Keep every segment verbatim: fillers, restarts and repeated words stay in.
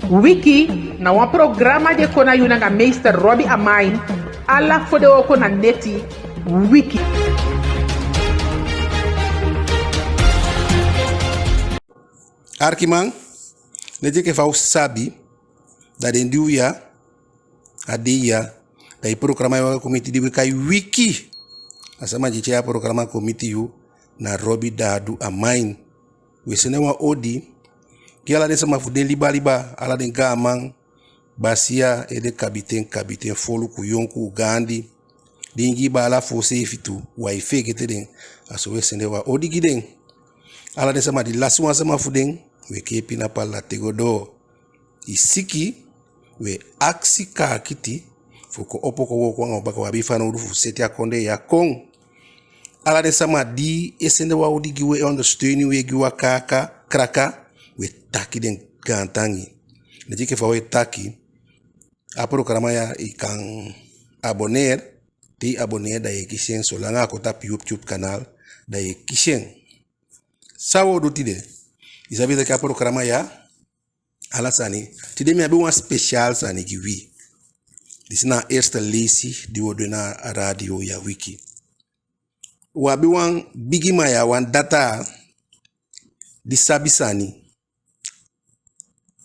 Wiki na wan programa di e kon na yu nanga meester Robbie Amain, ala fodewooko na neti. Wiki. Arkiman, neti enke fa u sabi, da den di u ya, a dei ya, da i programa ya waka kon miti, di wi e kai Wiki. A sama di e tyai a programa kon miti yu na Robbie Dadu Amain. Wi e sende wan odi gi ala den sama fu den liba liba, ala den gaaman, basiya, ede kabiten, kabiten, foluku, yonkuu, gaandi, diingi, baala, foo seefi tu, wi á e feegete den. A so wi e sende wan odi gi den. Ala den sama di lasi wan sama fu den, wi e kee pina pala te go doo. I siki, wi e akisi kaakiti fu kon opo kon wooko anga u baka. Wi abi fanowdu fu seti a kondee ya kon. Ala den sama di e sende wan odi gi wi, e ondersteun wi, e gi wi wan kaaka, kraka, wi e taki den gaantangi. Neti enke fa wi e taki, a programa ya i kan abonneer. Te i abonneer, da yu e kisi en, solanga a kon tapu YouTube kanaal, da yu e kisi en. San wi o du tide? I sabi taki a programa ya, ala sani. Tide mi abi wan speciaal sani gi wi. Disi na a eerste leisi di wi o du na a radio ya, Wiki. Wi abi wan bigiman ya, wan data di sabi sani.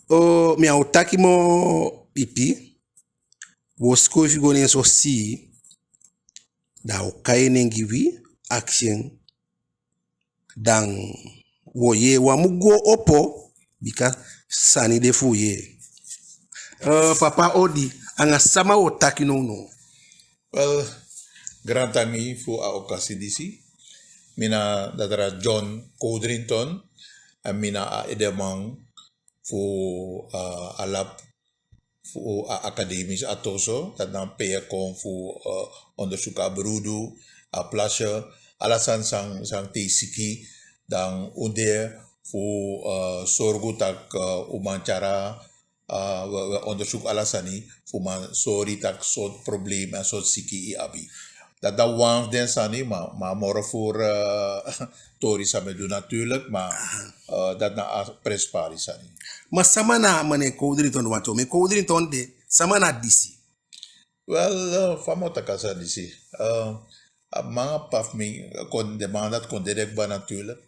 Oo, mi á o taki moo ipi, wi o sikoifi go ne en sosii, da a o kai en nen gi wi, akisi en, dan wi o yee. Wi á mu go opo, bika sani de fu u yee. Eh, papa odi, anga sama wi o taki nownow? Wel, gaantangi fu a okasi disi. Mi na datra John Codrington, en mi na a edeman fu, eh, a lab fu a akademisch atoso, dati na pe yu e kon fu, eh, ondersuku a brudu, a plasje, ala sani san, san te i siki, dan u de fu, eh, sorgu taki, eh, u man tyari, eh, wi, wi ondersuku ala sani fu man sori taki sortu problem en sortu siki i abi. Dati na wan fu den sani, ma, ma a moro furu, eh, tori san mi e du natuurlijk, ma, eh, dati na a prenspari sani. Ma sama na meneer Codrington, want meneer Codrington de, sama na disi? Wel, eh, fa mi o taki a sani disi. Eh, a man, a papa fu mi, kon, den man dati kon dede kaba natuurlijk.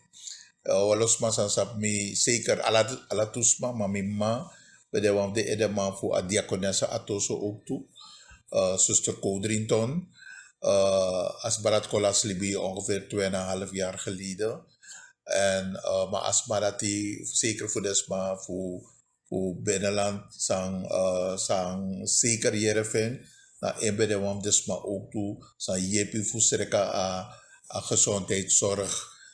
Eh, wan lo sma san sabi mi zeker, ala, ala tu sma, ma mi mma be de wan fu den edeman fu a diakonesse atoso ook tu. Eh, zuster Codrington. Eh, a sma dati kon lasi libi ongeveer twee en een half jaar geleden. En, eh, ma a sma dati, zeker fu den sma fu, fu binnenland, san, eh, san zeker yere fu en, na en be de wan fu den sma ook tu san yepi fu strek a, a gezondheidszorg,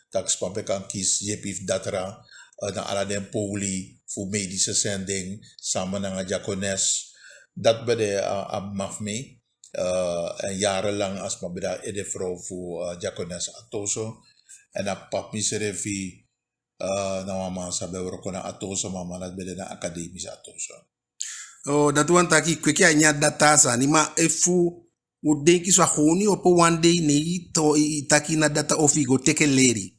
taki sma be kan kisi yepi fu datra, eh, na ala den poli fu medische zending, sama nanga diakones. Dati be de a, a mma fu mi, eh, en jarenlang a sma be de a edevrouw fu, eh, diakones atoso. En a papa fu mi srefi, eh, na wan man san be wroko na atoso, ma a man dati be de na akademisch atoso. Oh, dati wani taki i kweki a ini a data sani, ma efu u denki so, a koni opo wan dei ne i to, i, i taki na data, ofu i go teke leri?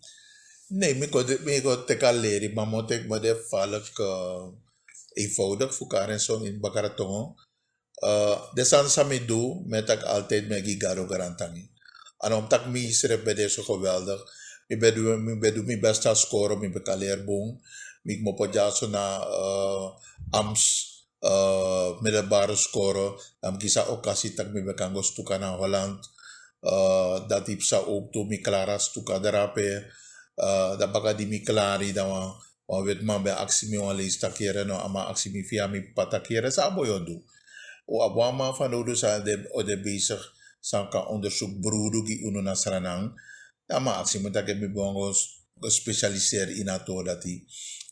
Nee, mi go de, mi go teke a leri, ma mi o taki mi de falk, eh, eenvoudig fu kari en so ini bakra tongo. Eh, den sani san mi du, mi e taki altijd mi e gi Gado gaantangi. A no taki mi srefi be de so geweldig. Mi be du, mi be du mi best a skoro, mi be kan leri bun. Mi kmopo dyaso na, eh, Amst, eh, middelbare skoro. Dan mi kisi a okasi taki mi be kan go stuka na Holland. Eh, dati psa ook tu, mi klari a stuka drape. Eh, dan baka di mi klari, dan wan wan wetiman be akisi mi wan leisi taki yere no, a man akisi mi via mi papa taki yere san a boi o du. U abi wan man fanowdu san de, o de bezig, san kan ondersuku brudu gi unu na Sranan. A man akisi mi taki mi be wani go s-, go specialiseer ini a tori dati.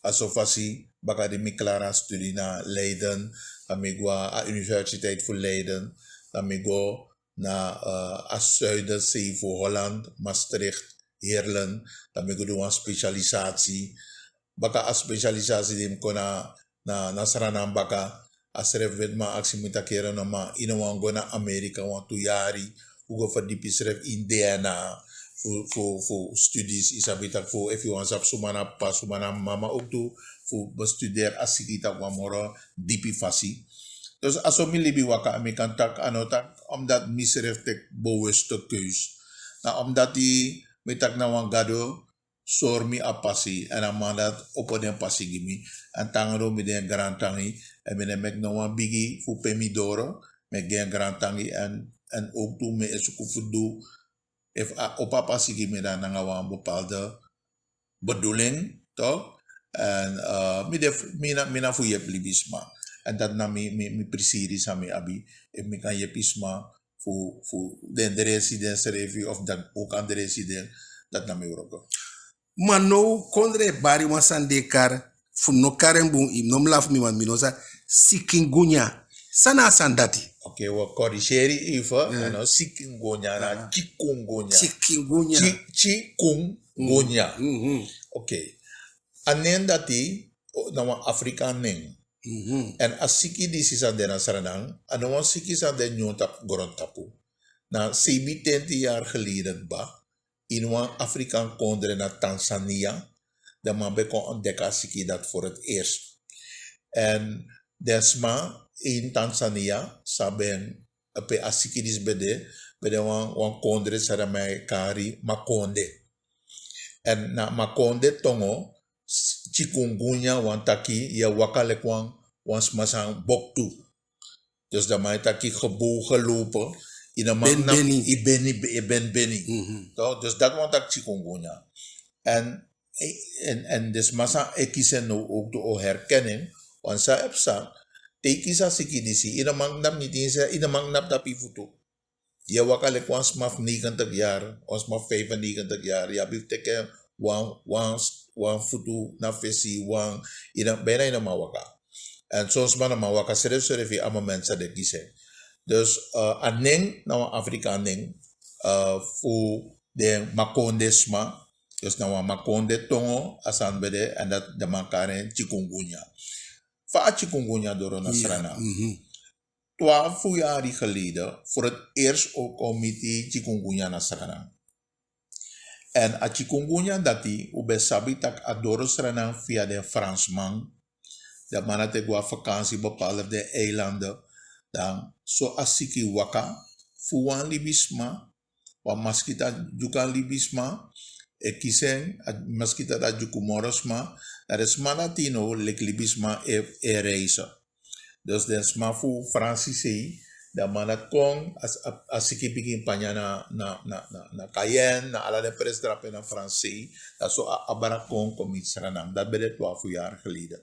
A so fasi baka di mi klari a studi na Leiden, dan mi go a, a Universiteit fu Leiden, dan mi go na, eh, a Zuiderzee fu Holland, Maastricht, Heerlen, dan mi go du wan specialisatie. Baka a specialisatie di mi kon na, na, na Sranan baka, a srefi wetiman akisi mi taki yere no, ma i no wani go na Amerika wantu yari fu go ferdipi srefi ini D N A fu, fu, fu studies, i sabi taki fu, efu i wani sabi suma na papa, suma na mama ook tu, u bestuderi a siki tapu wan moro dipi fasi. Dus a so mi libi waka, mi kan taki a no taki omdat mi srefi teki bewuste keus. Na omdat mi taki na wan Gado sori mi a pasi, èn a man dati opo den pasi gi mi. Èn te nanga doo mi de en grantangi, èn mi no e meki no wan bigi fu pe mi doro, mi e gi en grantangi, èn, èn ook tu mi e suku fu du, efu a opo a pasi gi mi, dan nanga wan bepaalde bedoeling, toch? Èn, eh, mi de fu, mi na, mi na fu yepi libisma. Èn dati na mi, mi, mi prisiri san mi abi. Efu mi kan yepi sma fu, fu den dresi densrefi, of dan ook a dresi den, dati na mi wroko. Ma now kondre e bari wan sani den e kari, fu no kari en bun, i no mu lafu mi, ma mi no sa, chikungunya. San na a sani dati? Oké, wi o korigeri i fu, eh, a no chikungunya, na chikungunya. Chikungunya. Chi-, chikungunya. Mhm. Oké. A nen dati, o, na wan Afrika nen. Mhm. Èn a siki disi san de na Sranan, a no wan siki san de nyun tapu grontapu. Na seibintenti yari geleden kaba, ini wan Afrikan kondre na Tanzania, den man be kon ontdeki a siki dati voor het eerst. Èn den sma ini Tanzania san be, pe a siki disi be de, be de wan, wan kondre san den man e kari Makonde. Èn na Makonde tongo, s-, chikungunya wani taki yu e waka leki wan, wan sma san boktu. Dus den man e taki gebogen lopen. I no man knapu, i beni, i beni, i beni. Mhm. Toch? Dus dati wani taki chikungunya. Èn, èn, èn den sma san e kisi en now ook tu o herken en. Want san e psa, te i kisi a siki disi, i no man knapu, mi denki se, i no man knapu tapu i futu. Yu e waka leki wan sma fu negentig yari, wan sma fu vijfennegentig yari, yu abi fu teki wan, wan, wan futu na fesi, wan, i no, bijna i no man waka. Èn son sma no man waka srefsrefi a moment san den kisi en. Dus, eh, a nen na wan Afrika nen, eh, fu den Makonde sma. Dus na wan Makonde tongo a sani be de, èn dati den man kari en chikungunya. Fa a chikungunya doro na Sranan? Mhm. Twafu yari geleden, voor het eerst o kon miti chikungunya na Sranan. Èn a chikungunya dati, u be sabi taki a doro Sranan via den Fransman. Den man dati e go a vakansi bepaalde fu den eilanden. Dan so a siki waka fu wan libisma, wan maskita dyuka libisma, e kisi en, a maskita dati dyuku moro sma, dan den sma dati now leki libisma e, e reisi. Dus den sma fu Fransi sei, dan a man dati kon, a, a, a siki bigin panya na, na, na, na, na Cayenne, na ala den presi drape na Fransi sei, dan so a abra kon, kon miti Sranan. Dati be de twafu yari geleden.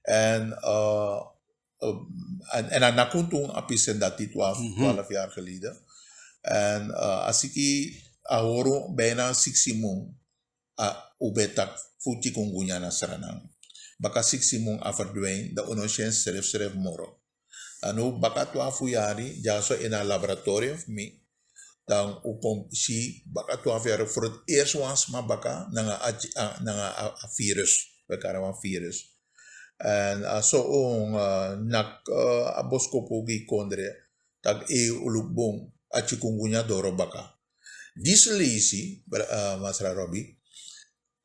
Èn, eh, eh, èn, èn a nakuntun a pisi en dati twafu, mhm, twaalf yari geleden. Èn, eh, a siki a hori bijna sigisi mun, a, u be taki fu chikungunya na Sranan. Baka sigisi mun a verdwijn, dan u no si en srefsrefi moro. Dan now baka twafu yari, dyaso ini a laboratorium fu mi, dan u kon si baka twafu yari voor het eerst wan sma baka nanga a, a, nanga a, a virus. We kari wan virus. Èn a so un, eh, naki, eh, a boskopu gi kondre taki, eh, u luku bun, a chikungunya doro baka. Disi leisi, bra-, eh, Masra Robi,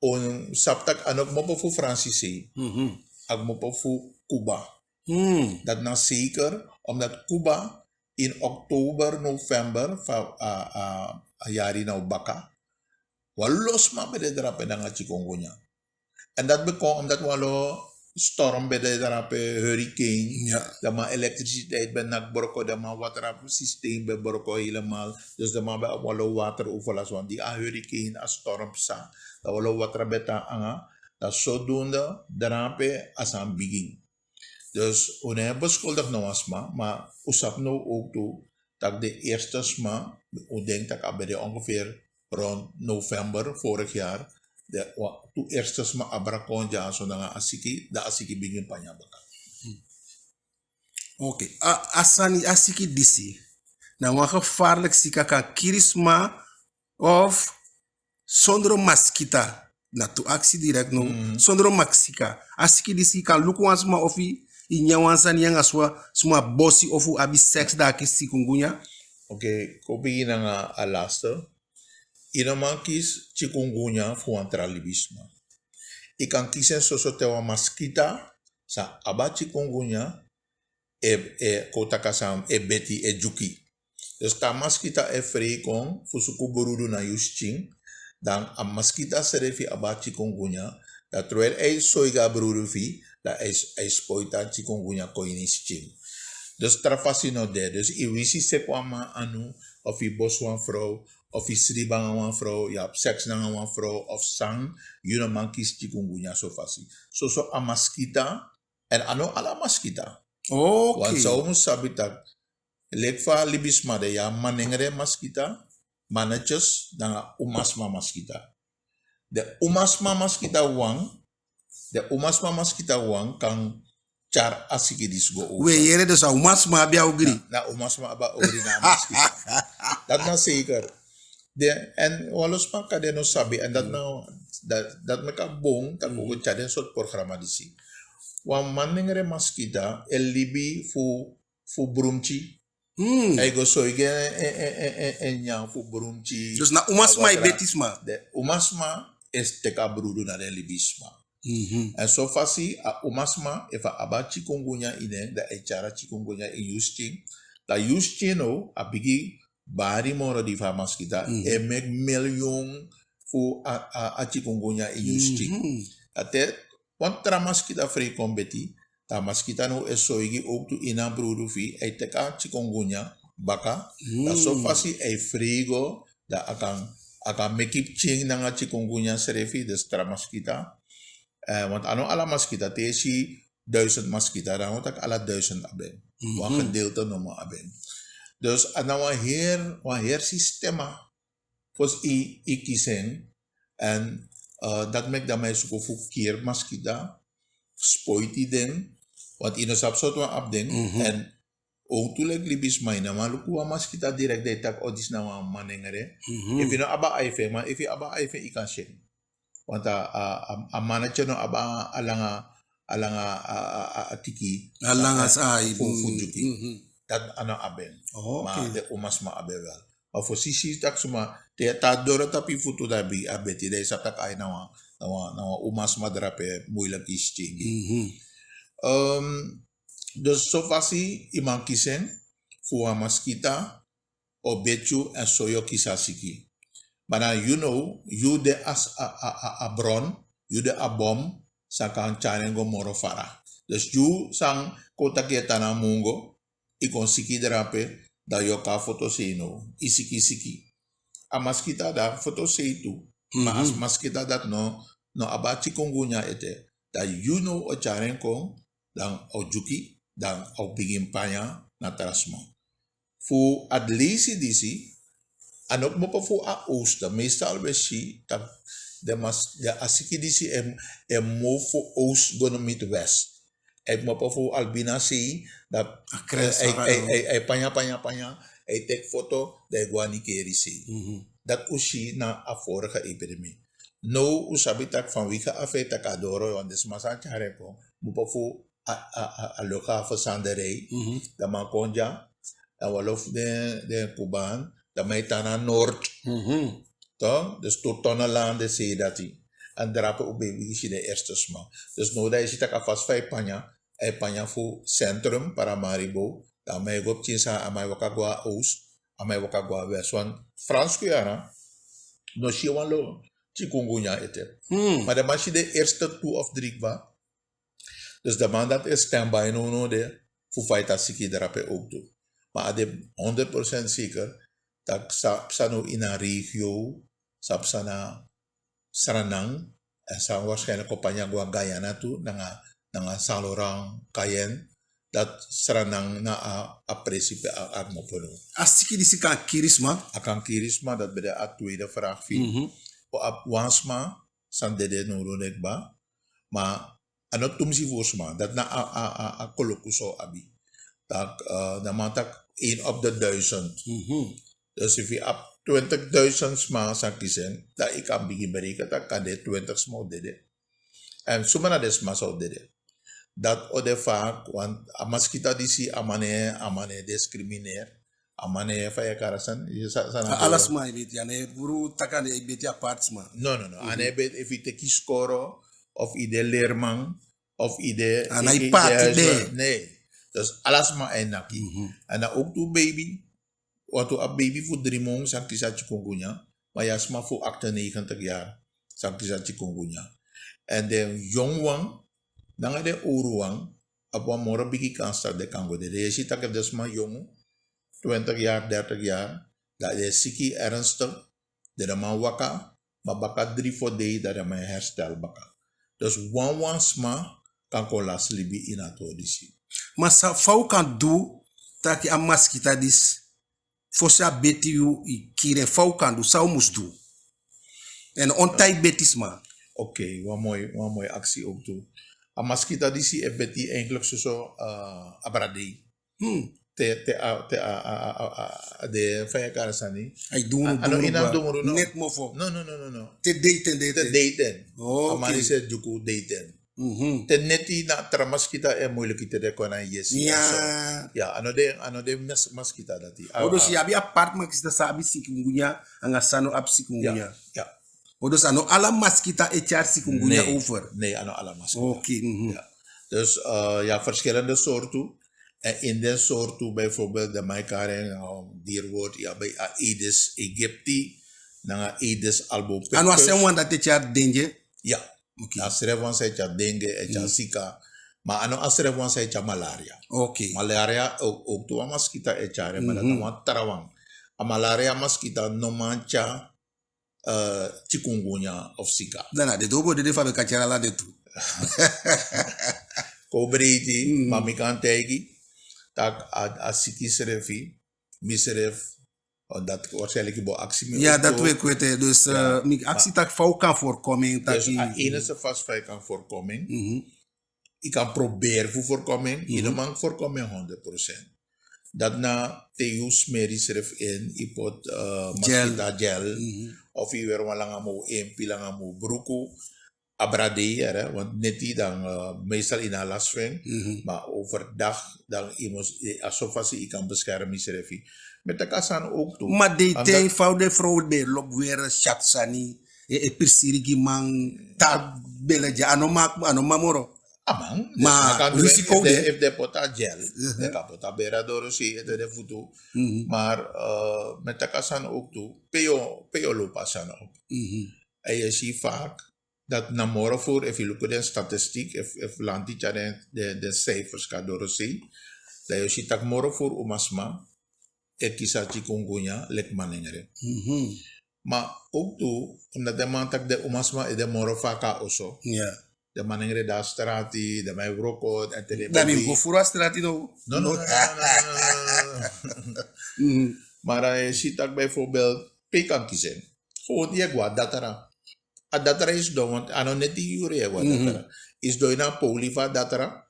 un sabi taki a no kmopo fu Fransi sei, mhm, a kmopo fu Cuba. Hmm. Dati na zeker, omdat Cuba in oktober, november fu a, a, a yari na u baka, wanlo sma be de drape nanga chikungunya. Èn dati be kon omdat wanlo storm be de drape, hurricane. Ja. Dan man elektrisiteit be naki broko, dan man watersysteem be broko helemaal. Dus dan man be abi wanlo water overlast, want di a hurricane, a storm psa, dan wanlo water be tan anga. Dan zodoende drape a sani bigin. Dus u no e beschuldig no wan sma, ma u sabi now ook tu taki den eerste sma, u denki taki a be de ongeveer rond november vorig jaar, den wa-, tu eerste sma abra kon dyaso nanga a siki, dan a siki bigin panya baka. Oké, a, a sani, a siki disi na wan gevaarlijk siki, a kan kiri sma of sondro maskita, na tu akisi direct no, mhm, sondro maskita. A siki disi kan luku wan sma of i, i nyan wan sani anga sma, sma bosi of u abi seks, dan a kisi chikungunya. Oké, kon bigin nanga a laste. I no man kisi chikungunya fu wan tra libisma. i kan kisi en soso te wan maskita san abi a chikungunya e, e, kon taki a sani, e beti, e dyuki. Dus te a maskita e frei kon fu suku brudu na yu skin, dan a maskita srefi abi a chikungunya, dan terwijl ai soigi a brudu fi i, dan ai, ai spoiti a chikungunya kon ini i skin. Dus tra fasi no de. Dus i wisi seki wan man anu, of i bosi wan frow, of i sribi anga wan frow, i abi seks nanga wan frow, of san, yu no man kisi chikungunya so fasi. Soso a maskita, en a no ala maskita. Oké. Want san u mu sabi taki, leki fa libisma de, i abi manengre maskita, mannetjes, nanga umasma maskita. Den umasma maskita wan, den umasma maskita wan kan tyari a siki disi go over. We yere dus a umasma abi a ogri. Na, na umasma abi a ogri, na a maskita. Dati na zeker. Den, en wan lo sma kande no sabi, en dati na, dati, dati meki a bun taki u go tyari den sortu programa disi. Wan manengre maskita e libi fu, fu brumtyi. Hmm. Ai go soigi en, en, en, en, en, en nyan fu brumtyi. Dus na umasma e beti sma. Den umasma e teki a brudu na den libisma. Mhm. En so fasi a umasma, efu a abi a chikungunya ini en, dan ai tyari a chikungunya ini yu skin. Dan yu skin now, a bigi bari moro di fu a maskita, mhm, e meki miljoen fu a, a, a chikungunya ini yu skin. Mhm. Dan te wan tra maskita frei kon beti, dan a maskita now e soigi owktu ini a brudu fi i, ai teki a chikungunya baka, dan so fasi ai frei go, dan a kan, a kan meki pikin nanga chikungunya srefi, dus tra maskita. Eh, want a no ala maskita, te i si duizend maskita, dan a no taki ala duizend abi en. Mhm. Wan gedeelte nomo abi en. Dus a na wan heri, wan heri sistema fosi i, i kisi en. En, eh, dati meki den man e suku fu kiri maskita, spoiti den, want i no sabi sortu wan abi den, mhm, en owktu leki libisma i no man luku wan maskita direkt dan i taki: "O, disi na wan manengre." Mhm. Efu i no abi a iPhone, ma efu i abi a iPhone i kan si en. Want a, a, a, a mannetje no abi a langa, a langa, a, a, a, a tiki. A langa, eh, sa, fu, fu dyuki. Mhm. Dati a no abi en. Oh, ma oké, den umasma abi en wel. Ma fosi i si taki suma, te a doro tapu i futu, dan a beti, dan i sabi taki ai na wan, na wan, na wan umasma drape, moeilijk i skin gi. Mhm. Ehm, dus so fasi i man kisi en fu wan maskita o beti yu en so yu o kisi a siki. Ma na yu now, yu de a, a, a, a, a bron, yu de a bom san kan tyari en go moro fara. Dus yu san kon taki e tan na mungo, i kon siki drape, dan yu o kon a fotosei now, i siki siki. A maskita de a fotosei tu. Ma a, mhm, maskita dati no, no abi a chikungunya ete. Dan yu now o tyari en kon, dan a o dyuki, dan a o bigin panya na tra sma. Fu a leisi disi, a no kmopo fu a oosten. Meestal we si taki den mas, den a siki disi e, e move fu oost go miti west. Ai kmopo fu Albinasei, dan a kres ai, ai, ai, ai panya, panya, panya, ai teki foto, dan ai go a Nikerisei. Mhm. Dati u si na a vorige epidemie. Now u sabi taki vanwege a feit taki a doro, want den sma san tyari en kon, kmopo fu a, a, a, a luchthaven Zaandam, mhm, dan man kon dya, dan wanlo fu den, den Kuban, dan man e tan na Noord. Mhm. Toch? Dus tu Tonnelaandsee dati. En drape u be bigin si den eerste sma. Dus now dan i si taki a fasi fa ai panya, ai panya fu centrum Paramaribo, dan a man e go pikin san, a man e waka go a oost, a man e waka go a west. Want Frans Guyana no si wanlo chikungunya ete. Hmm. Ma den man si den eerste tu of dri kba. Dus den man dati e standby nownow de fu fight a siki drape owktu. Ma a de honderd procent zeker taki san psa now ini a regio, san psa na Sranan, en san waarschijnlijk o panya go a Guyana tu, nanga, nanga Saint-Laurent, Cayenne, dati Sranan na a, a presi pe a, a kmopo now. A siki disi kan kiri sma? A kan kiri sma, dati be de a tweede vraag fi i. Mhm. U abi wan sma san dede nownow de kba, ma a no tumsi fu sma, dati na a, a, a, a koloku san u abi. Taki, eh, den man taki één op de duizend. Mhm. Dus efu i abi twintig duizend sma san kisi en, dan i kan bigin bereken taki kande twintig sma o dede. En suma na den sma san o dede? Dati o de vaak, want a maskita disi, a man no e, a man no e discrimineer. A man no e, fa yu e kari a sani, yu sa, sa na ala sma e beti, a no e puru taki a no e beti apart sma. No, no, no. Mhm. A no e beti, efu i teki skoro, of i de leerman, of i de... A ná i paati de. Nee. Dus ala sma e naki. Mhm. En dan ook tu baby, want u abi baby fu drie maand san kisi a chikungunya, ma yu a sma fu achtennegentig jaar san kisi a chikungunya. En den yongu wan nanga den owru wan abi wan moro bigi kans taki den kan go dede. Yu e si taki efu den sma yongu, twintig jaar, dertig jaar, dan den e siki ernstig, den no man waka, ma baka drie, four dei dan den man e herstel baka. Dus wanwan sma kan kon lasi libi ini a tori disi. Ma san, fa u kan du taki a maskita disi, fosi a beti yu, i kiri en, fa u kan du, san u mus du? En on ten a beti sma? Oké, wan moi, wan moi aksi ook tu. A maskita disi e beti eigenlijk soso, eh, abra dei. Hmm. Te, te a, te a, a, a, a, a de, fa yu e kari a sani. Ai dungru, a, a no dungru ini a baka. Dungru, no. Net mofo. No, no, no, no, no. Te deiten, deiten. Te deiten. Oh, oké. A man disi e dyuku deiten. Mhm. Te neti na tra maskita e moeilijk te de kon na yesi. Ya. So. Ya, a no de, a no de mas-, maskita dati. A, o, dus a, yu abi apart maskita san abi chikungunya, anga san no abi chikungunya. Ya, ya. O, dus a no ala maskita e tyari chikungunya over? Nee, nee, a no ala maskita. Oké, mhm. Ya. Dus, eh, ya, verschillende soorten. En in den soorten, bijvoorbeeld, den man e kari en, eh, dierwoord, yu abi a Aedes aegypti, nanga Aedes albopictus. A no a sem wan dati e tyari dengue? Ya. Oké. A srefi wan san e tyari dengue, e tyari sika. Ma a no a srefi wan san e tyari malaria. Oké. Malaria ook, ook tu wan maskita e tyari, ma dati na wan tra wan. A malaria maskita no man tyari, eh, chikungunya of sika. Dan na den doo bo dede fa den kan tyari ala den tu. Kon breiti, ma mi kan taigi taki a, a siki srefi, mi srefi, omdat waarschijnlijk yu bo aksi mi. Ya, dati we kwete. Dus, eh, mi aksi taki fa u kan voorkomen, dus taki a enige vast fa yu kan voorkomen, yu kan proberen fu voorkomen, yu no man voorkomen honderd procent. Dati na te yu smeri srefi in, yu poti, eh, maskita gel, of yu weri wan langa mow empi, langa mow bruku, abra dei, hè, want neti dan, eh, meestal yu no abi last fu en, ma overdag dan yu mus, eh, a so fasi yu kan bescherm yusrefi. Mi e taki a sani ook tu. Ma dei ten fa den frow be e lobi weri syatu sani, e, e prisiri gi man, taki bele dya, a no man, a no man moro. A man, ma dus a kan du en, risico efu den, de, efu den poti a gel, den kan poti a bere a dorosei ete den futu. Maar, eh, mi e taki a sani ook tu, pe yu o, pe yu o lobi a sani op. En yu e si vaak, dati na moro furu, efu yu luku den statistiek, efu, efu lanti tyari den, den, den cijfers kon na dorosei, dan yu o si taki moro furu umasma e kisi a chikungunya leki manengre. Ma ook tu, omdat den man taki den umasma e de moro faka a oso. Den manengre de a strati, den man e wroko, en te den... Dan mi go furu a strati now. No, no, no, no. Maar dan yu e si taki bijvoorbeeld, pe yu kan kisi en. Gewoon yu e go a datra. A datra is don, want a no neti yuru yu e go a datra. Is don ini a poli fu a datra.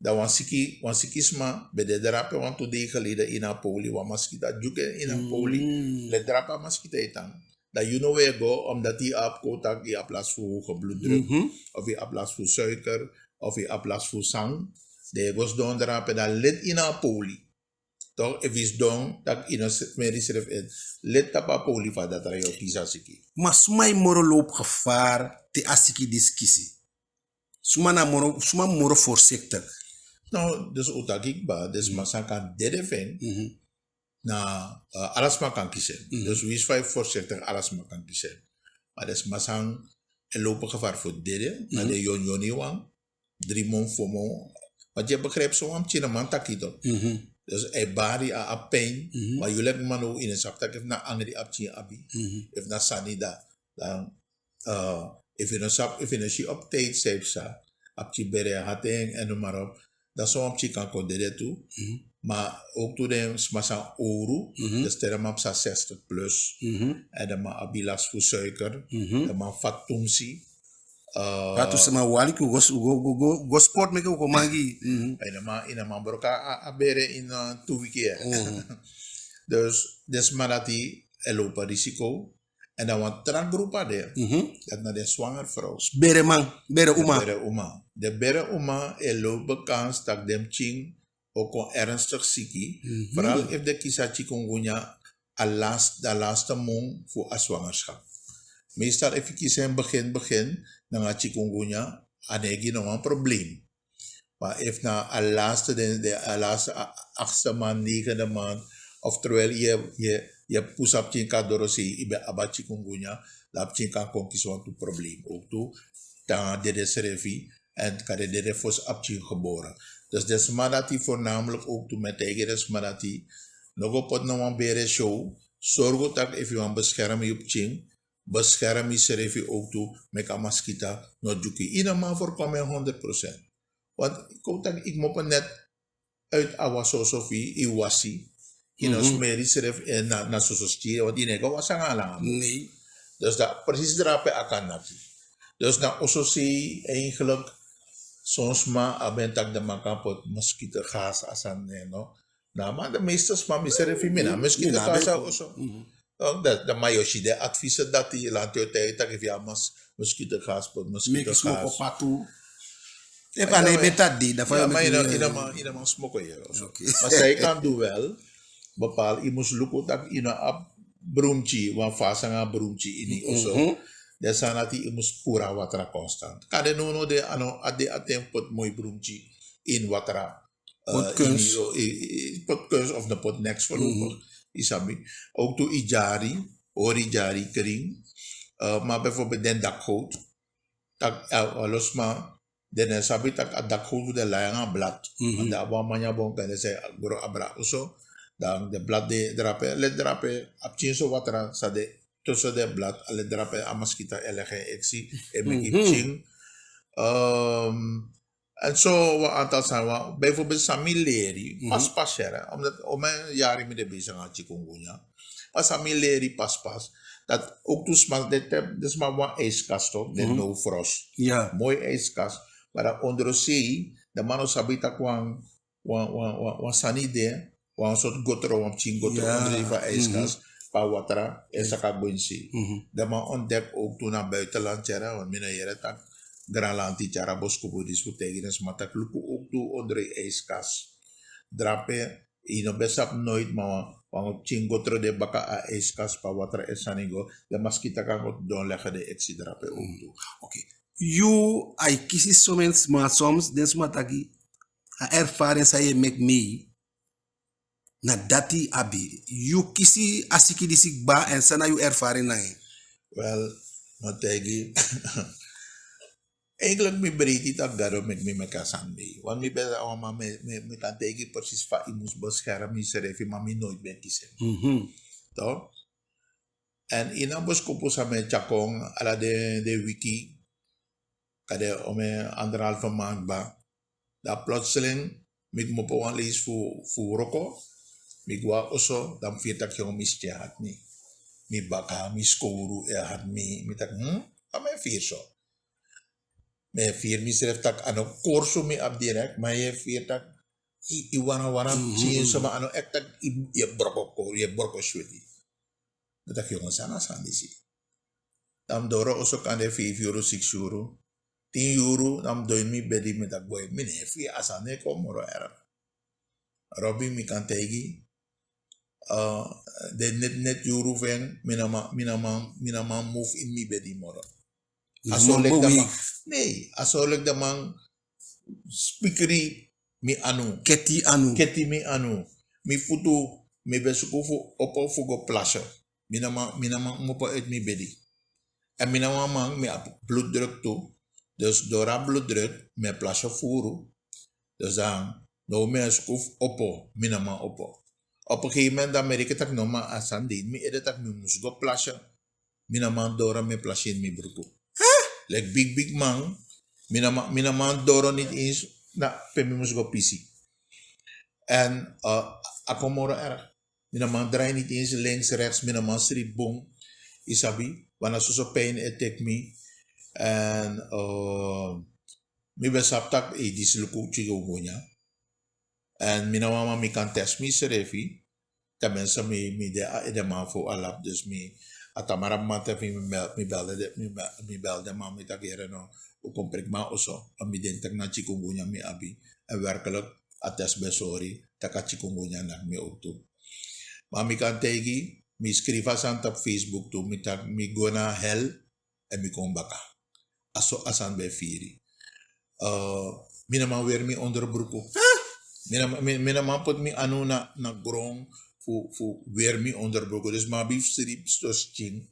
Dan wan siki, wan siki sma be de drape wantu dei geleden ini a poli, wan maskita dyuku en ini a poli. Leti drape a maskita e tan. Dan yu no we go, omdat yu abi kon taki yu abi last fu hoge bloeddruk, of yu abi last fu suiker, of yu abi last fu sang. Dan yu e go sidon drape, dan leti ini a poli. Toch, efu yu sidon, taki yu no smeri yusrefi in, leti tapu a poli fu a datra, yu o kisi a siki. Ma suma e moro lobi gevaar te a siki disi kisi? Suma na moro, suma moro voorzichtig? No, dus u taki kaba, den sma san kan dede fu en, na, eh, ala sma kan kisi en. Dus winsi fa yu voorzichtig, ala sma kan kisi en. Ma den sma san e lobi gevaar fu dede, na den yonyon wan, drie maand, four maand. Want yu e begrijp, sowan pikin no man taki toch. Dus a e bari, a abi pijn. Maar yu leki man now, yu no sabi taki efu na angri a pikin abi, efu na sani, dan, dan, eh, efu yu no sabi, efu yu no si op tijd, san yu psa, a pikin bere, hati en, en noem maar op. Dan sowan pikin kan kon dede tu. Ma ook tu den sma san owru, dus te den man psa zestig plus. En den man abi last fu suiker, den man fatu tumsi. Eh, fatu tumsi, ma u aliki u go, u go, go, go, go sport meke u kon mangi. En den man, en den man broko a, a bere ini, eh, tu wiki, hè. Dus den sma dati e lobi risico. En dan wan tra grupu a de, dati na den swanger vrouw. Bere man, bere uma. Den bere uma. Den bere uma e lobi kans taki den pikin o kon ernstig siki. Vooral efu den kisi a chikungunya a last, a laatste maand fu a zwangerschap. Meestal efu yu kisi en begin, begin nanga chikungunya, a no e gi no wan probleem. Ma efu na a laatste, den, den, a laatste a-, achtste maand, negende maand, of terwijl yu, yu, yu pusu a pikin kon a dorosei, yu ben abi a chikungunya, dan a pikin kan kon kisi wantu probleem. Ook tu, dan a dede srefi, en kan de dede fosi a pikin gebore. Dus den sma dati voornamelijk ook tu, mi e taigi den sma dati, no go poti no wan bere syow, sorgu taki efu yu wani bescherm yu pikin, bescherm yusrefi ook tu, meki a maskita no dyuku yu. Yu no man voorkom en honderd procent. Want kon taki yu kmopo net uit a wasi oso fi yu, yu wasi. Yu no smeri yusrefi, eh, na, na soso skin, want yu no e go wasi anga langa. Nee. Dus dan precies drape a kan naki. Dus na ososei eigenlijk, son sma abi en taki den man kan poti mosquito gas a sani de, no? Na, ma de meeste sma, mi srefi mi na mosquito gas a oso. Mhm. No, dan, dan ma yu o si den adviezen dati, lanti o taigi yu taki efu yu a mas-, mosquito gas poti, mosquito gas. Meki smoko patu. Efu a no e beta di, dan fa yu o meki, yu no man, yu no man smoko yu oso. Oké. Ma san yu kan du wel, bepaal, yu mus luku taki yu no abi brumtyi, wan fasi anga brumtyi ini yu oso. Mhm. Den sani dati yu mus puru a watra constant. Kande nownow de, a no, a de a ten fu poti moi brumtyi ini watra. Eh, potkeuns. Ini, i, i, potkeuns of no poti neks voorlopig. Mhm. Yu sabi. Ook tu yu dyari, hori dyari kring. Eh, ma bijvoorbeeld den dakgoot. Tak, eh, wan lo sma, den no sabi taki a dakgoot fu den lai anga blad. Mhm. Want den abi wan manyan bon kan den se gro abra oso. Dan den blad de drape, leti drape, a pikinso watra sa de tussen den blad, a leti drape a maskita e legi en eksi, e meki pikin. Ehm, en so wan aantal sani, wan, bijvoorbeeld san mi leri, pas pas, hè, omdat omen yari mi de bezig anga chikungunya. Ma san mi leri pas pas, dati ook tu sma, den te-, den sma abi wan ijskast, toch, den no frost. Ja. Moi ijskast. Ma dan ondrosei, den man no sabi taki wan, wan, wan, wan, wan sani de, wan sortu gotro, wan pikin gotro ondrosei fu a ijskast, pe a watra e saka go ini se. Den man ontdek ook tu na buitenland tyara, want mi no yere taki granlanti tyara boskopu disi fu taigi den sma taki luku ook tu ondro yu ijskast. Drape, yu no ben sabi nooit, ma wan, wan pikin gotro de baka a ijskast pe a watra e sani go, den maskita kan go don legi den eksi drape ook tu. Oké. Yu, ai kisi somen sma, soms, den sma taki, a ervaring san yu e meki mei, na dati yu abi. Yu kisi a siki disi kaba, en san na yu ervaring nanga en? Wel, mi o taigi, eigenlijk mi breiti taki Gado meki mi meki a sani de. Want mi ben a wan man, mi, mi, mi kan taigi precies fa yu mus bescherm yusrefi, ma mi nooit ben kisi en. Mhm. Toch? En ini a boskopu san mi e tyakon, ala den, den wiki, kande omen anderhalve maand kaba, dan plotseling, mi kmopo wan leisi fu, fu wroko, mi go a oso, dan mi firi taki yongu mi skin e hati mi. Mi baka, mi skowru e hati mi, mi taki, hm? Fa mi e firi so? Mi e firi misrefi taki a no korsu mi abi direct, ma yu e firi taki i, i wan a wan a pikin, so ma a no echt taki i, yu e broko ko-, yu e broko sweti. Mi taki yongu, san na a sani disi? Dan mi doro oso kande feifi yuru, siksi yuru, tin yuru, dan mi doro ini mi bedi, mi taki boi, mi no e fii, a sani e kon moro erg. Robi, mi kan taigi, eh, den neti neti yuru fu en, mi no man, mi no man, mi no man move ini mi bedi moro. A so leki den man, nee, a so leki den man spikri mi anu. Keti anu. Keti mi anu. Mi futu, mi ben suku fu opo fu go plasi. Mi no man, mi no man kmopo uit mi bedi. En mi na wan man, mi abi bloeddruk tu. Dus door a bloeddruk, mi e plasi furu. Dus dan, now mi e suku fu opo, mi no man opo. Op een gegeven moment dan mi e denki taki no, ma a sani de ini mi ede taki mi mus go plasi. Mi no man doro, mi e plasi ini mi bruku. Leki bigi bigi man, mi no man, mi no man doro niet eens na pe mi mus go pisi. En, eh, a kon moro erg. Mi no man draai niet eens links, rechts, mi no man sribi bun. I sabi, wan a soso pijn e teki mi. En, eh, mi ben sabi taki, eh, disi luku chikungunya. En mi na wan man, mi kan test misrefi. Tenminste, mi, mi de a edeman fu a lab, dus mi, a tamara mamanten fi mi bel, mi bel den, mi bel, mi bel den man, mi taki yere no, u kon priki mi a oso, want mi denki taki na chikungunya mi abi. En werkelijk, a test ben sori taki a chikungunya naki mi ook tu. Ma mi kan taigi, mi skrifi a sani tapu Facebook tu, mi taki mi go na hel, en mi kon baka. A so a sani ben firi. Eh, mi no man weri mi onderbroek. Mi no man, mi, mi no man poti mi anu na, na gron fu, fu weri mi onderbroek. Dus mi abi fu sripi so skin.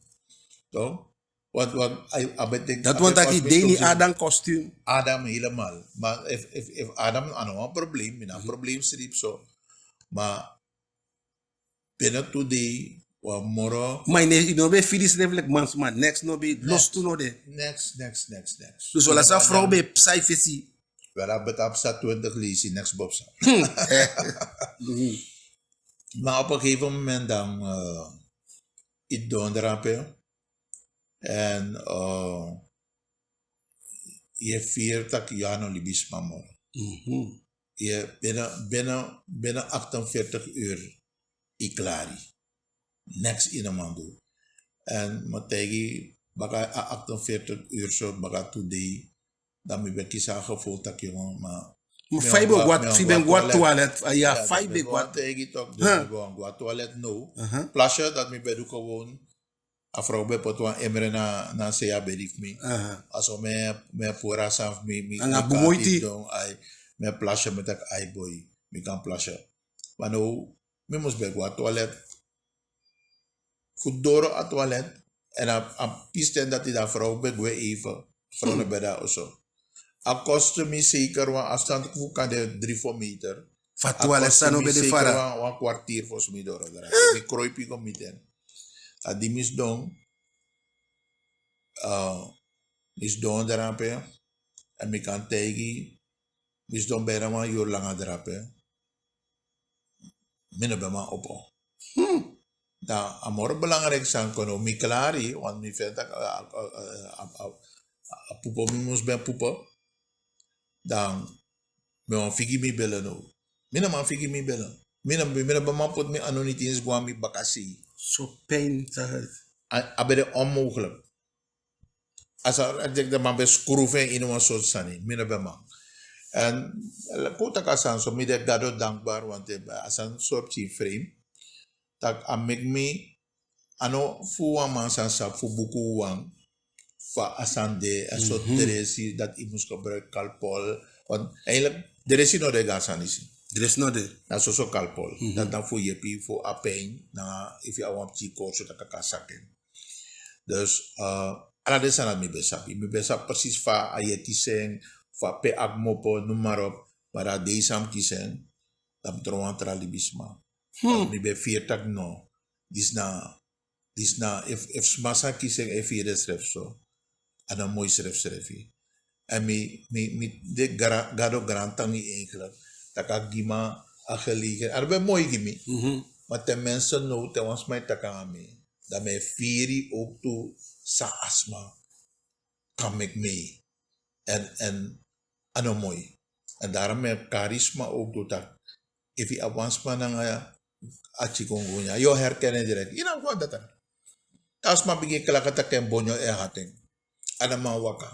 Toch? Want, want a, a betekent... Dati wani taki a dei ná abi kostuum. Adam helemaal. Maar efu, efu, efu Adam, a no wan probleem, mi ná abi probleem sripi so. Maar binnen tu dei, wan moro. Ma i no be firi srefi leki mansma, neks no be, los tu no de. Neks, neks, neks, neks. Dus ala san frow be psa i fesi. Wel, a be kan psa twintig leisi, neks be psa. Maar op een gegeven moment dan, eh, i dondra ape. En, eh, i e firi taki yu a no libisma moro. I e binnen, binnen, binnen achtenveertig uur i klari. Neks i no man du. En mi taigi baka a achtenveertig uur so, baka tu dei, dan mi be kisi a gevoel taki, jongen, ma... Ma fa i be go a toilet? Ya, fa i be go a toilet? Taigi toch, dus mi be go a toilet now. Plasje, dat mi be du gewoon. A frow be poti wan emmer na, na se a bedi fu mi. A so mi e, mi e puru a sani fu mi, mi... Anga bun moiti. Ai, mi e plasje, mi taki ai boi, mi kan plasje. Ma now, mi mus be go a toilet. Fu doro a toilet, en a, a pisten dati, da a frow be gwe even. Frow no be de a oso. A kost mi zeker wan afstand fu kande drie, vier meter. Fa toilet san no be de fara. Wan, wan kwartier fosi mi doro drape. Mi kroipi go miti en. A di mi sidon, eh, mi sidon drape, en mi kan taigi, mi sidon bijna wan yuru langa drape. Mi no be man opo. Dan a moro belangrijk sani kon now, mi klari, want mi feni taki a, a, a, a, a pupo mi mus ben pupo. Dan mi wani figi mi bele now. Mi no man figi mi bele. Mi no, mi no be man poti mi anu niti ens go a mi bakasei. So pijn, sa... A, a be de onmogelijk. A sa, a dek den man be skrufu en ini wan sortu sani, mi no be man. En kon taki a sani so, mi de Gado dankbaar, want a sani so pikin frame. Taki a meki mi, a no fu wan man san sabi fu buku wan fa a sani de, a sortu dresi dati i mus gebruik, Calpol. Want eigenlijk, dresi no de gi a sani disi. Dresi no de. Na soso Calpol. Dati na fu yepi fu a pijn, na efu a wan pikin korso taki a kan saki en. Dus, eh, ala den sani dati mi be sabi. Mi be sabi precies fa a yeti seni, fa pe a kmopo, noem maar op. Ma da a dei san mi kisi en, dan mi tron wan tra libisma. Mi be firi taki no. Disi na, disi na, efu, efu sma san kisi en e firi ensrefi so, a no moi srefsrefi. En mi, mi, mi de gra-, Gado gaantangi eigenlijk, taki a gi mi a gelegenheid. A no be moi gi mi. Ma ten minste now, te wan sma e taki anga mi, dan mi e firi ook tu san a sma kan meki mi. En, en a no moi. En daarom mi e kari sma ook tu taki, efu i abi wan sma nanga a chikungunya, yu o herken en direct. I no abi wan data. Te a sma bigin klaka taki en bonyo e hati en. A no man waka.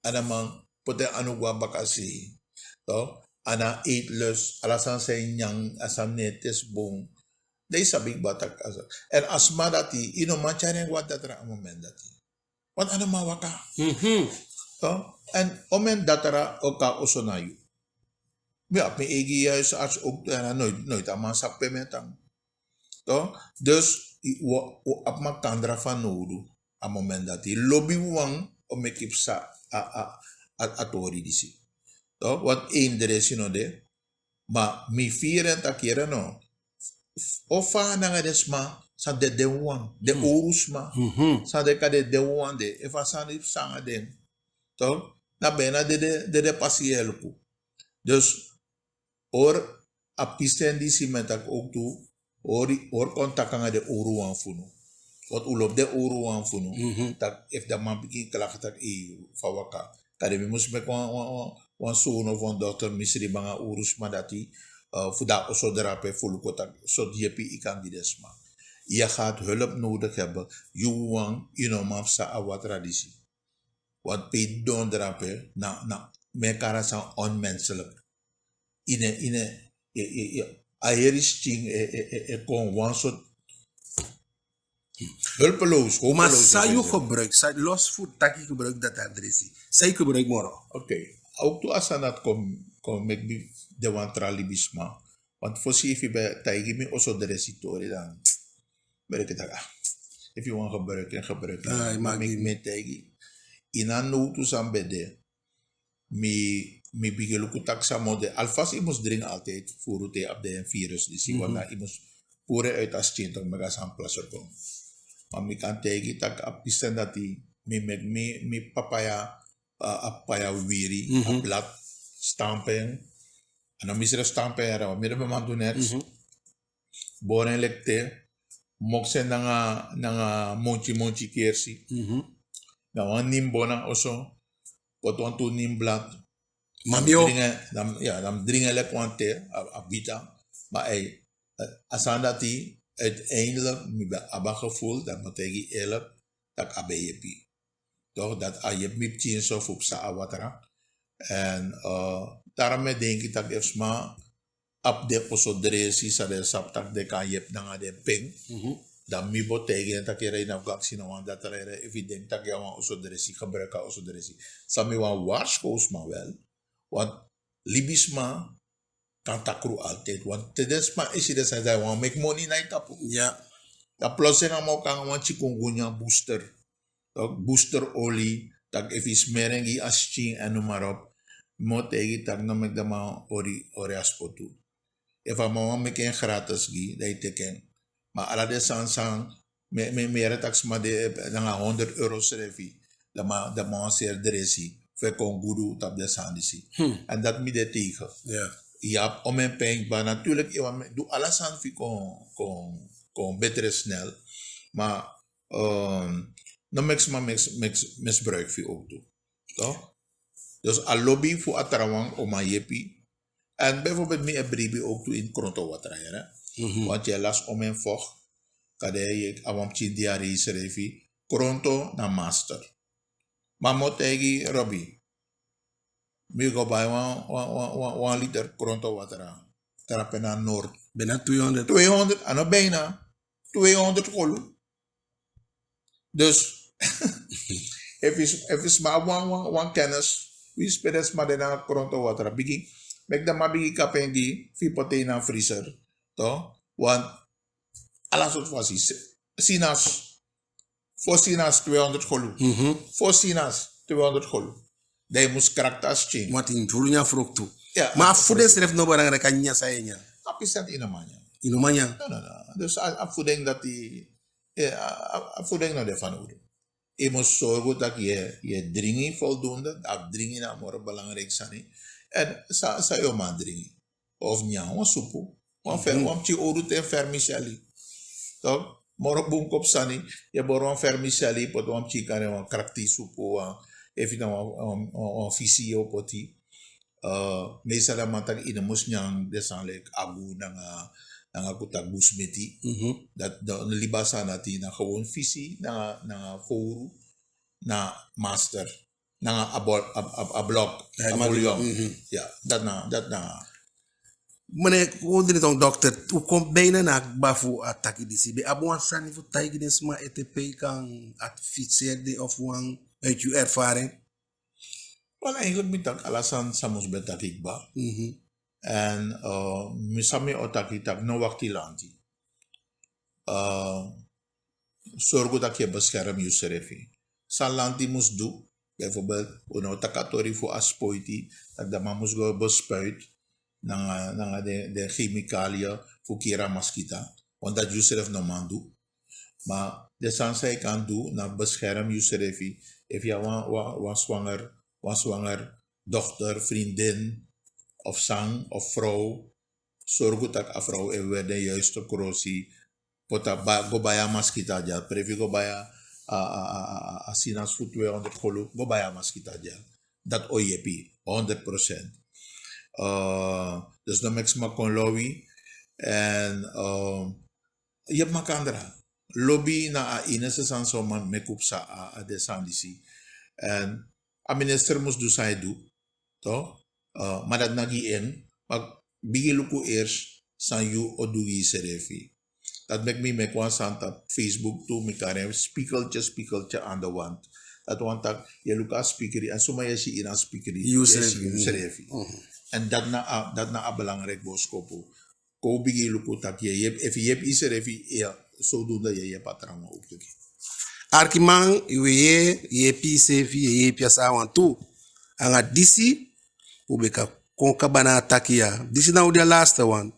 A no man poti en anu go a bakasei. Toch? A no abi eetlust, ala sani san i nyan, a sani no e tesi bun. Da i sabi kaba taki a so. En a sma dati, i no man tyari en go a datra a moment dati. Want a no man waka. Toch? En omen datra o kon a oso na yu. Mi abi mi eigi huisarts ook, en a noiti, noiti a man sabi pe mi e tan. Toch? Dus, i, u, u abi makandra fanowdu a moment dati. Lobiwan o meki psa a, a, a, a tori disi. Toch? Want en dresi no de. Ma mi firi en taki yere no. O fa nanga den sma san de den wawan, den owru sma san de kan de den wawan de, efu a sani psa nanga den. Toch? Na bijna den de, den de pasi e luku. Dus, ori a pisten disi mi e taki ook tu, ori, ori kon taki anga den owru wan fu unu. Want u lobi den owru wan fu unu. Taki efu den man bigin klaka taki, ei, fa waka. Kande mi mus meki wan, wan, wan, wan zoon of wan dochter, mi sribi anga a owru sma dati, eh, fu de a oso drape fu luku taki sortu yepi i kan gi den sma. Je gaat hulp nodig hebben. Yu wawan, i no man psa a watra disi. Want pe i dondra ape, na, na, mi e kari a sani onmenselijk. I ne, i ne, i, i, i, a heri skin e, e, e, e kon wan sortu hulpeloos, hopeloos. Ma san yu gebruik, san, los fu taki gebruik dati a dresi. San yu gebruik moro? Oké. Ook tu a sani dati kon, kon meki mi de wan tra libisma. Want fosi efu i be taigi mi oso dresi tori, dan mi e denki taki, ah, efu i wani gebruik en, gebruik en. Ah, i meki mi e taigi. Ini a nowtu san mi be de, mi, mi bigin luku taki san mi o de. Alvast i mus dringi altijd, furu te i abi den virus disi, want dan i mus puru en uit a skin, toch, meki a sani plaster kon. Ma mi kan taigi taki a pisten dati, mi meki mi, mi papaya, a, a papaya wiri, a blad, stampen. A no mi srefi stampen, yara, mi no ben man du neks. Bori en leki te, moksi en nanga, nanga monchi monchi kersi. Dan wan nin bona oso, poti wantu nin blad. Ma mi o dringi en, dan, ya, dan mi dringi en leki wan te, a, a bita. Ma ei, a sani dati, uiteindelijk, mi be abi a gevoel, dan mi o taigi i eerlijk, taki a be yepi. Toch, dati a yepi mi pikinso fu psa a watra. En, eh, daarom mi e denki taki efu sma abi den oso dresi san den sabi taki den kan yepi nanga den pen, dan mi bo taigi en taki, yara, i no abi go akisi no wan datra, yara, efu i denki taki i abi wan oso dresi, gebruik a oso dresi. San mi wani waarschuw sma wel, want libisma kan takru altijd. Want te den sma e si den sani, dan i wani meki moni na i tapu. Ya. Dan plotseling a man o kon anga wan chikungunya booster. Toch, booster olie, taki efu i smeri en gi a skin en noem maar op. Mi o taigi taki no meki den man hori, hori a spotu. Efu a man wani meki en gratis gi i, dan i teki en. Ma ala den sani san, mi, mi, mi yere taki sma de, eh, nanga honderd euro srefi, dan man, dan man wani seri dresi fu en kon gudu tapu den sani disi. En dati mi de tegen. Ya. I abi omen pijn kba, natuurlijk, i wani du ala sani fu i kon, kon, kon beter snel. Ma, ehm, no meki sma meki, meki misbruik fu i ook tu. Toch? Dus a lobi fu a trawan o man yepi. En bijvoorbeeld mi e bribi ook tu ini kronto watra, yere. Want i e lasi omen vocht. Kande i abi wan pikin diarree srefi, kronto na master. Ma mi o taigi Robbie, mi go bai wan, wan, wan, wan, wan liter kronto watra, trape na Noord. Bijna tweehonderd. Tweehonderd, a no bijna. Tweehonderd kolu. Dus, efu i, efu i sma abi wan, wan, wan kennis, winsi pe den sma de nanga kronto watra, bigin, meki den man bigin kapu en gi i, fu i poti en na vriezer, toch? Want ala sortu fasi, si-, sinas, fo sinas tweehonderd kolu. Fo sinas tweehonderd kolu. Dan i mus krakti a skin. Want i mus furu nyan fruktu. Ya, ma a furu fu den srefi no belangrijk, a nyan san i e nyan. A pisi dati i no man nyan. I no man nyan. No, no, no. Dus a, a voeding dati, eh, a, a, a voeding no de fanowdu. I mus sorgu taki i e, i e dringi voldoende. A dringi na a moro belangrijk sani. En san, san i o man dringi. Of nyan wan supu. Wan fer-, wan pikin owru ten, vermicelli. Toch? Moro bun kopu sani, i e bori wan vermicelli, poti wan pikin kande wan krakti supu, wan, efu na wan, wan, wan, wan fisi i o poti. Eh, meestal a man taki i no mus nyan den sani leki agu nanga, nanga kuta gusmeti. Dati, dati liba sani dati na gewoon fisi, nanga, nanga fowru, na master. Nanga a bol-, a, a, a blok, a bouillon. Ya, dati na, dati na. Meneer, u dini tong dokter, u kon bijna na a kba fu a taki disi. Be abi wan sani fu taigi den sma ete pe i kan adviseren den of wan uit uw ervaring? Wel, eigenlijk mi taki ala sani san mus be taki kba. En, eh, mi san mi o taki taki no wakti lanti. Eh, sorgu taki i e bescherm yusrefi. San lanti mus du, bijvoorbeeld, u no taki a tori fu a spoiti, taki den man mus go bespuit, nanga, nanga den, den chemicaliën fu kiri a maskita, want dati yusrefi no man du. Ma den sani san i kan du na bescherm yusrefi, efu i abi wan, wan, wan zwanger, wan zwanger dochter, vriendin, of san, of vrouw, sorgu taki a vrouw e weri den juiste krosi, poti a ba-, go bai a maskita gel, prefi go bai a, a, a, a, a, a sinas fu tweehonderd kolu, go bai a maskita gel. Dati o yepi, honderd procent. Eh, dus no meki sma kon lowi, en, eh, yepi makandra. Lobi na a enigste sani san man meki u psa a, a den sani disi. En a minister mus du san ai du, toch? Eh, ma dati na gi en, ma bigin luku eerst san yu o du gi yusrefi. Dati meki mi meki wan sani tapu Facebook tu, mi kari en spiegeltje, spiegeltje aan de wand. Dati wani taki yu e luku a spikri, en suma yu e si ini a spikri, yu e si yusrefi. En dati na a, dati na a belangrijk boskopu. Kon u bigin luku taki yu e yepi, efu yu yepi yusrefi, ya, zodoende yu e yepi a trawan ook. Arkiman, yu e yee, yepi yuseefi, yu e yepi a saawan tu. Anga disi, u be kan kon kaba na a taki ya. Disi na u di a laatste wan.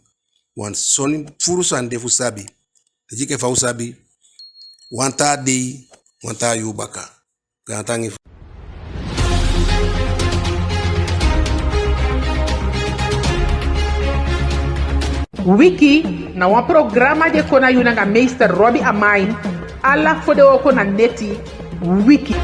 Wan soni furu sani de fu sabi. Dati enke fa u sabi, wan taa dei, wan taa yuu baka. Gaantangi. Wiki na wan programa di e kon na yu nanga meester Robbie Amain, ala fodewooko na neti. Wiki.